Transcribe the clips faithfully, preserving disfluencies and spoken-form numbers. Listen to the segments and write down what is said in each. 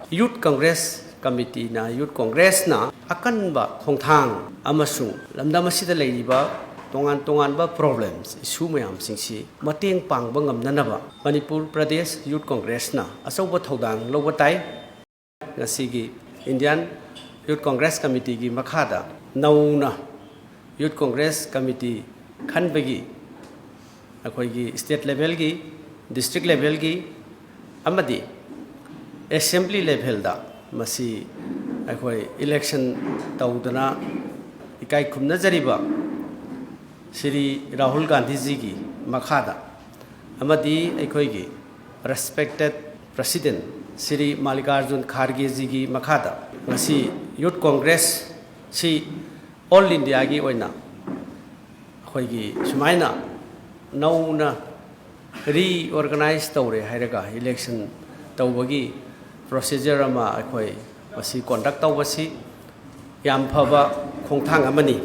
Youth Congress Committeeꯅ, Youth Congressꯅ ꯑꯀꯟꯕ ꯈꯣꯡꯊꯥꯡ ꯑꯃꯁꯨꯡ ꯂꯝꯗꯝ ꯑꯁꯤꯗ ꯂꯩꯔꯤꯕ ꯇꯣꯉꯥꯟ ꯇꯣꯉꯥꯟꯕ problems, issue ꯃꯌꯥꯝꯁꯤꯡꯁꯤ ꯃꯇꯦꯡ ꯄꯥꯡꯕ ꯉꯝꯅꯅꯕ ꯃꯅꯤꯄꯨꯔ ꯄ꯭ꯔꯗꯦꯁ ꯌꯨꯠ ꯀꯣꯡꯒ꯭ꯔꯦꯁꯅ ꯑꯆꯧꯕ ꯊꯧꯗꯥꯡ ꯂꯧꯕ ꯇꯥꯏ꯫ ꯉꯁꯤꯒꯤ Indian Youth Congress Committeeꯒꯤ ꯃꯈꯥꯗ ꯅꯧꯅ Youth Congress Committee ꯈꯟꯕꯒꯤ ꯑꯩꯈꯣꯏꯒꯤ state levelꯒꯤ, district levelꯒꯤ ꯑꯃꯗꯤ assembly levelꯗ ꯃꯁꯤ ꯑꯩꯈꯣꯏ election ꯇꯧꯗꯅ ꯏꯀꯥꯏ ꯈꯨꯝꯅꯖꯔꯤꯕ ꯁ꯭ꯔꯤ ꯔꯥꯍꯨꯜ ꯒꯥꯟꯙꯤꯖꯤꯒꯤ ꯃꯈꯥꯗ ꯑꯃꯗꯤ ꯑꯩꯈꯣꯏꯒꯤ respected president ꯁ꯭ꯔꯤ ꯃꯥꯜꯂꯤꯀꯥꯔꯖꯨꯟ ꯈꯥꯔꯒꯦꯖꯤꯒꯤ ꯃꯈꯥꯗ ꯉꯁꯤ Youth Congressꯁꯤ all Indiaꯒꯤ ꯑꯣꯏꯅ ꯑꯩꯈꯣꯏꯒꯤ ꯁꯨꯃꯥꯏꯅ ꯅꯧꯅ reorganize ꯇꯧꯔꯦ ꯍꯥꯏꯔꯒ election ꯇꯧꯕꯒꯤ procedure ꯑꯃ ꯑꯩꯈꯣꯏ ꯃꯁꯤ conduct ꯇꯧꯕꯁꯤ ꯌꯥꯝ ꯐꯕ ꯈꯣꯡꯊꯥꯡ ꯑꯃꯅꯤ꯫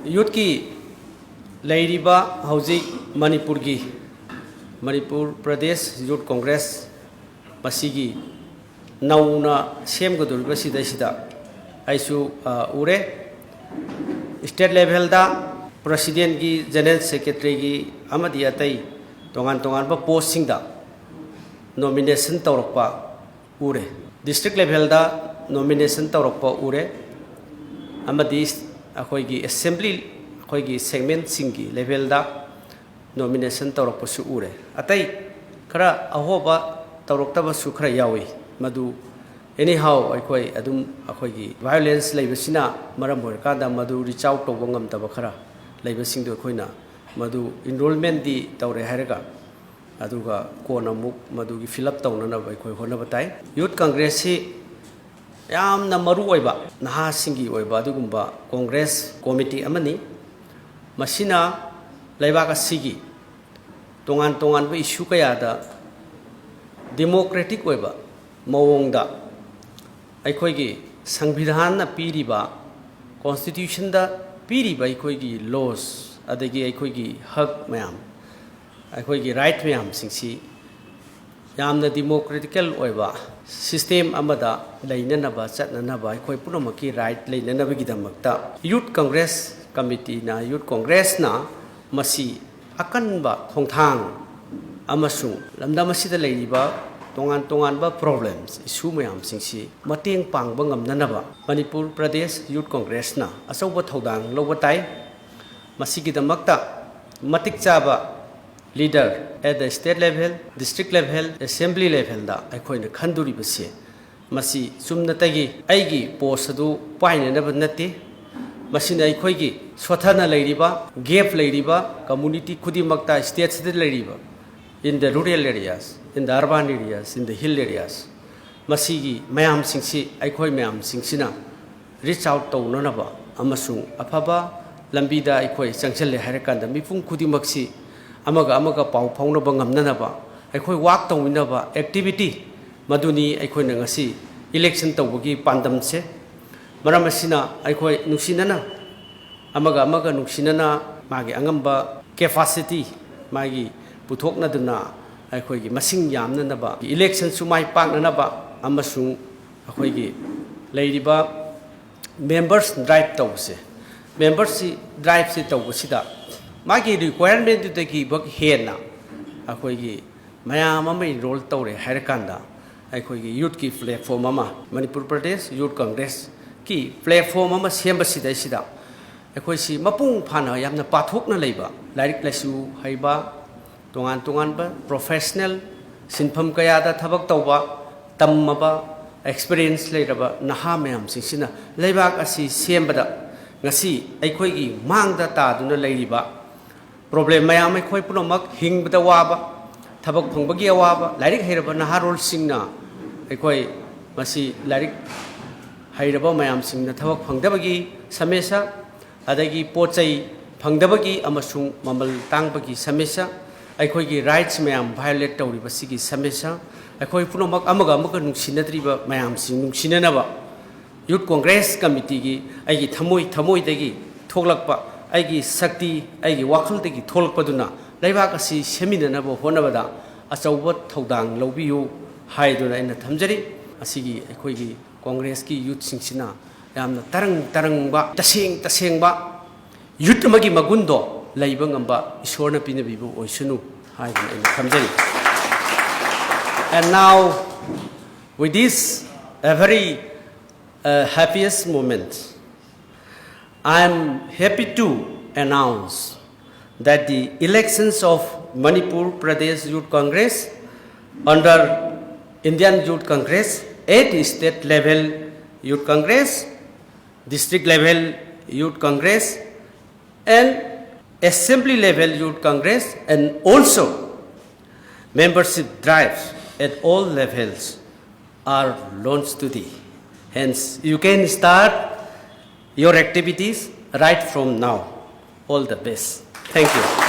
Youthꯀꯤ ꯂꯩꯔꯤꯕ ꯍꯧꯖꯤꯛ ꯃꯅꯤꯄꯨꯔꯒꯤ, ꯃꯅꯤꯄꯨꯔ ꯄ꯭ꯔꯗꯦꯁ ꯌꯨꯠ ꯀꯣꯡꯒ꯭ꯔꯦꯁ ꯃꯁꯤꯒꯤ ꯅꯧꯅ ꯁꯦꯝꯒꯗꯧꯔꯤꯕ ꯁꯤꯗꯩꯁꯤꯗ ꯑꯩꯁꯨ, ꯑ, ꯎꯔꯦ꯫ State levelꯗ presidentꯀꯤ, general secretaryꯒꯤ ꯑꯃꯗꯤ ꯑꯇꯩ ꯇꯣꯉꯥꯟ ꯇꯣꯉꯥꯟꯕ postꯁꯤꯡꯗ nomination ꯇꯧꯔꯛꯄ ꯎꯔꯦ꯫ District levelꯗ nomination ꯇꯧꯔꯛꯄ ꯎꯔꯦ꯫ ꯑꯃꯗꯤ ꯑꯩꯈꯣꯏꯒꯤ assembly, ꯑꯩꯈꯣꯏꯒꯤ segmentꯁꯤꯡꯒꯤ levelꯗ nomination ꯇꯧꯔꯛꯄꯁꯨ ꯎꯔꯦ꯫ ꯑꯇꯩ ꯈꯔ ꯑꯍꯣꯕ ꯇꯧꯔꯛꯇꯕꯁꯨ ꯈꯔ ꯌꯥꯎꯏ꯫ ꯃꯗꯨ anyhow ꯑꯩꯈꯣꯏ ꯑꯗꯨꯝ ꯑꯩꯈꯣꯏꯒꯤ violence ꯂꯩꯕꯁꯤꯅ ꯃꯔꯝ ꯑꯣꯏꯔꯀꯥꯟꯗ ꯃꯗꯨ reach out ꯇꯧꯕ ꯉꯝꯗꯕ ꯈꯔ ꯂꯩꯕꯁꯤꯡꯗꯣ ꯑꯩꯈꯣꯏꯅ ꯃꯗꯨ enrollmentꯗꯤ ꯇꯧꯔꯦ ꯍꯥꯏꯔꯒ ꯑꯗꯨꯒ ꯀꯣꯟꯅ ꯑꯃꯨꯛ ꯃꯗꯨꯒꯤ fill up ꯇꯧꯅꯅꯕ ꯑꯩꯈꯣꯏ ꯍꯣꯠꯅꯕ ꯇꯥꯏ꯫ Youth Congressꯁꯤ ꯌꯥꯝꯅ ꯃꯔꯨ ꯑꯣꯏꯕ ꯅꯍꯥꯁꯤꯡꯒꯤ ꯑꯣꯏꯕ ꯑꯗꯨꯒꯨꯝꯕ Congress committee ꯑꯃꯅꯤ꯫ ꯃꯁꯤꯅ ꯂꯩꯕꯥꯛ ꯑꯁꯤꯒꯤ ꯇꯣꯉꯥꯟ ꯇꯣꯉꯥꯟꯕ issue ꯀꯌꯥꯗ democratic ꯑꯣꯏꯕ ꯃꯑꯣꯡꯗ ꯑꯩꯈꯣꯏꯒꯤ ꯁꯪꯕꯤꯙꯥꯟꯅ ꯄꯤꯔꯤꯕ, constitutionꯗ ꯄꯤꯔꯤꯕ ꯑꯩꯈꯣꯏꯒꯤ laws, ꯑꯗꯒꯤ ꯑꯩꯈꯣꯏꯒꯤ ꯍꯛ ꯃꯌꯥꯝ, ꯑꯩꯈꯣꯏꯒꯤ right ꯃꯌꯥꯝꯁꯤꯡꯁꯤ ꯌꯥꯝꯅ democratical ꯑꯣꯏꯕ, ꯁꯤꯁꯇꯦꯝ ꯑꯃꯗ ꯂꯩꯅꯅꯕ, ꯆꯠꯅꯅꯕ, ꯑꯩꯈꯣꯏ ꯄꯨꯝꯅꯃꯛꯀꯤ ꯔꯥꯏꯠ ꯂꯩꯅꯅꯕꯒꯤꯗꯃꯛꯇ ꯌꯨꯠ ꯀꯪꯒ꯭ꯔꯦꯁ ꯀꯃꯤꯇꯤꯅ, ꯌꯨꯠ ꯀꯪꯒ꯭ꯔꯦꯁꯅ ꯃꯁꯤ ꯑꯀꯟꯕ ꯈꯣꯡꯊꯥꯡ ꯑꯃꯁꯨꯡ ꯂꯝꯗꯝ ꯑꯁꯤꯗ ꯂꯩꯔꯤꯕ ꯇꯣꯉꯥꯟ ꯇꯣꯉꯥꯟꯕ ꯄ꯭ꯔꯣꯕ꯭ꯂꯦꯝꯁ, ꯏꯁꯨ ꯃꯌꯥꯝꯁꯤꯡꯁꯤ ꯃꯇꯦꯡ ꯄꯥꯡꯕ ꯉꯝꯅꯅꯕ ꯃꯅꯤꯄꯨꯔ ꯄ꯭ꯔꯗꯦꯁ ꯌꯨꯠ ꯀꯪꯒ꯭ꯔꯦꯁꯅ ꯑꯆꯧꯕ ꯊꯧꯗꯥꯡ ꯂꯧꯕ ꯇꯥꯏ꯫ ꯃꯁꯤꯒꯤꯗꯃꯛꯇ ꯃꯇꯤꯛ ꯆꯥꯕ leader at the state level, district level, assembly levelꯗ ꯑꯩꯈꯣꯏꯅ ꯈꯟꯗꯣꯔꯤꯕꯁꯦ, ꯃꯁꯤ ꯆꯨꯝꯅꯇꯒꯤ ꯑꯩꯒꯤ ꯄꯣꯁ ꯑꯗꯨ ꯄꯥꯏꯅꯅꯕ ꯅꯠꯇꯦ꯫ ꯃꯁꯤꯅ ꯑꯩꯈꯣꯏꯒꯤ ꯁꯣꯊꯅ ꯂꯩꯔꯤꯕ, ꯒꯦꯞ ꯂꯩꯔꯤꯕ ꯀꯝꯃꯨꯅꯤꯇꯤ ꯈꯨꯗꯤꯡꯃꯛꯇ, ꯁ꯭ꯇꯦꯠꯁꯤꯗ ꯂꯩꯔꯤꯕ, in the rural areas, in the urban areas, in the hill areas, ꯃꯁꯤꯒꯤ ꯃꯌꯥꯝꯁꯤꯡꯁꯤ, ꯑꯩꯈꯣꯏ ꯃꯌꯥꯝꯁꯤꯡꯁꯤꯅ ꯔꯤꯆ ꯑꯥꯎꯠ ꯇꯧꯅꯅꯕ ꯑꯃꯁꯨꯡ ꯑꯐꯕ ꯂꯝꯕꯤꯗ ꯑꯩꯈꯣꯏ ꯆꯪꯁꯤꯜꯂꯦ ꯍꯥꯏꯔꯀꯥꯟꯗ ꯃꯤꯄꯨꯝ ꯈꯨꯗꯤꯡꯃꯛꯁꯤ ꯑꯃꯒ ꯑꯃꯒ ꯄꯥꯎ ꯐꯥꯎꯅꯕ ꯉꯝꯅꯅꯕ ꯑꯩꯈꯣꯏ ꯋꯥꯛ ꯇꯧꯃꯤꯟꯅꯕ ꯑꯦꯛꯇꯤꯚꯤꯇꯤ, ꯃꯗꯨꯅꯤ ꯑꯩꯈꯣꯏꯅ ꯉꯁꯤ ꯏꯂꯦꯛꯁꯟ ꯇꯧꯕꯒꯤ ꯄꯥꯟꯗꯝꯁꯦ꯫ ꯃꯔꯝ ꯑꯁꯤꯅ ꯑꯩꯈꯣꯏ ꯅꯨꯡꯁꯤꯅꯅ, ꯑꯃꯒ ꯑꯃꯒ ꯅꯨꯡꯁꯤꯅꯅ, ꯃꯥꯒꯤ ꯑꯉꯝꯕ ꯀꯦꯄꯥꯁꯤꯇꯤ, ꯃꯥꯒꯤ ꯄꯨꯊꯣꯛꯅꯗꯨꯅ ꯑꯩꯈꯣꯏꯒꯤ ꯃꯁꯤꯡ ꯌꯥꯝꯅꯅꯕ, ꯏꯂꯦꯛꯁꯟꯁꯨ ꯃꯥꯏ ꯄꯥꯛꯅꯅꯕ ꯑꯃꯁꯨꯡ ꯑꯩꯈꯣꯏꯒꯤ ꯂꯩꯔꯤꯕ ꯃꯦꯝꯕꯔꯁ ꯗ꯭ꯔꯥꯏꯚ ꯇꯧꯕꯁꯦ, ꯃꯦꯝꯕꯔꯁꯤ ꯗ꯭ꯔꯥꯏꯚꯁꯤ ꯇꯧꯕꯁꯤꯗ ꯃꯥꯒꯤ ꯔꯤꯀ꯭ꯋꯥꯏꯌꯔꯃꯦꯟꯗꯨꯗꯒꯤ ꯕꯛ ꯍꯦꯟꯅ ꯑꯩꯈꯣꯏꯒꯤ ꯃꯌꯥꯝ ꯑꯃ ꯏꯟꯔꯣꯜ ꯇꯧꯔꯦ ꯍꯥꯏꯔꯀꯥꯟꯗ, ꯑꯩꯈꯣꯏꯒꯤ ꯌꯨꯠꯀꯤ ꯄ꯭ꯂꯦꯠꯐꯣꯝ ꯑꯃ, ꯃꯅꯤꯄꯨꯔ ꯄ꯭ꯔꯗꯦꯁ ꯌꯨꯠ ꯀꯪꯒ꯭ꯔꯦꯁꯀꯤ ꯄ꯭ꯂꯦꯠꯐꯣꯝ ꯑꯃ ꯁꯦꯝꯕꯁꯤꯗꯩꯁꯤꯗ ꯑꯩꯈꯣꯏꯁꯤ ꯃꯄꯨꯡ ꯐꯥꯅ ꯌꯥꯝꯅ ꯄꯥꯊꯣꯛꯅ ꯂꯩꯕ, ꯂꯥꯏꯔꯤꯛ ꯂꯥꯏꯁꯨ ꯍꯩꯕ, ꯇꯣꯉꯥꯟ ꯇꯣꯉꯥꯟꯕ ꯄ꯭ꯔꯣꯐꯦꯁꯅꯦꯜ, ꯁꯤꯟꯐꯝ ꯀꯌꯥꯗ ꯊꯕꯛ ꯇꯧꯕ, ꯇꯝꯃꯕ, ꯑꯦꯛꯁꯄꯤꯔꯤꯌꯦꯟꯁ ꯂꯩꯔꯕ ꯅꯍꯥ ꯃꯌꯥꯝꯁꯤꯡꯁꯤꯅ ꯂꯩꯕꯥꯛ ꯑꯁꯤ ꯁꯦꯝꯕꯗ ꯉꯁꯤ ꯑꯩꯈꯣꯏꯒꯤ ꯃꯥꯡꯗ ꯇꯥꯗꯨꯅ ꯂꯩꯔꯤꯕ ꯄ꯭ꯔꯣꯕ꯭ꯂꯦꯝ ꯃꯌꯥꯝ, ꯑꯩꯈꯣꯏ ꯄꯨꯝꯅꯃꯛ ꯍꯤꯡꯕꯗ ꯋꯥꯕ, ꯊꯕꯛ ꯐꯪꯕꯒꯤ ꯑꯋꯥꯕ, ꯂꯥꯏꯔꯤꯛ ꯍꯩꯔꯕ ꯅꯍꯥꯔꯣꯜꯁꯤꯡꯅ ꯑꯩꯈꯣꯏ ꯃꯁꯤ ꯂꯥꯏꯔꯤꯛ ꯍꯩꯔꯕ ꯃꯌꯥꯝꯁꯤꯡꯅ ꯊꯕꯛ ꯐꯪꯗꯕꯒꯤ ꯁꯃꯁ꯭ꯌꯥ, ꯑꯗꯒꯤ ꯄꯣꯠ ꯆꯩ ꯐꯪꯗꯕꯒꯤ ꯑꯃꯁꯨꯡ ꯃꯃꯜ ꯇꯥꯡꯕꯒꯤ ꯁꯃꯁ꯭ꯌꯥ, ꯑꯩꯈꯣꯏꯒꯤ ꯔꯥꯏꯠꯁ ꯃꯌꯥꯝ ꯚꯥꯏꯑꯣꯂꯦꯠ ꯇꯧꯔꯤꯕꯁꯤꯒꯤ ꯁꯃꯁ꯭ꯌꯥ, ꯑꯩꯈꯣꯏ ꯄꯨꯝꯅꯃꯛ ꯑꯃꯒ ꯑꯃꯒ ꯅꯨꯡꯁꯤꯅꯗ꯭ꯔꯤꯕ ꯃꯌꯥꯝꯁꯤꯡ ꯅꯨꯡꯁꯤꯅꯅꯕ ꯌꯨꯠ ꯀꯣꯡꯒ꯭ꯔꯦꯁ ꯀꯃꯤꯇꯤꯒꯤ ꯑꯩꯒꯤ ꯊꯃꯣꯏ ꯊꯃꯣꯏꯗꯒꯤ ꯊꯣꯛꯂꯛꯄ, ꯑꯩꯒꯤ ꯁꯛꯇꯤ, ꯑꯩꯒꯤ ꯋꯥꯈꯜꯗꯒꯤ ꯊꯣꯛꯂꯛꯄꯗꯨꯅ ꯂꯩꯕꯥꯛ ꯑꯁꯤ ꯁꯦꯝꯃꯤꯟꯅꯅꯕ ꯍꯣꯠꯅꯕꯗ ꯑꯆꯧꯕ ꯊꯧꯗꯥꯡ ꯂꯧꯕꯤꯌꯨ꯫ ꯍꯥꯏꯗꯨꯅ ꯑꯩꯅ ꯊꯝꯖꯔꯤ꯫ ꯑꯁꯤꯒꯤ ꯑꯩꯈꯣꯏꯒꯤ ꯀꯣꯡꯒ꯭ꯔꯦꯁꯀꯤ ꯌꯨꯠꯁꯤꯡꯁꯤꯅ ꯌꯥꯝꯅ ꯇꯔꯪ ꯇꯔꯪꯕ, ꯇꯁꯦꯡ ꯇꯁꯦꯡꯕ ꯌꯨꯠ ꯑꯃꯒꯤ ꯃꯒꯨꯟꯗꯣ ꯂꯩꯕ ꯉꯝꯕ ꯏꯁꯣꯔꯅ ꯄꯤꯅꯕꯤꯕ ꯑꯣꯏꯁꯅꯨ ꯍꯥꯏꯗꯨꯅ ꯑꯩꯅ ꯊꯝꯖꯔꯤ꯫ And now, with this, a very, uh, happiest moment, I am happy to announce that the elections of Manipur Pradesh Youth Congress under Indian Youth Congress, at state level Youth Congress, district level Youth Congress, and assembly level Youth Congress, and also membership drives at all levels are launched today. Hence, you can start your activities right from now. All the best. Thank you.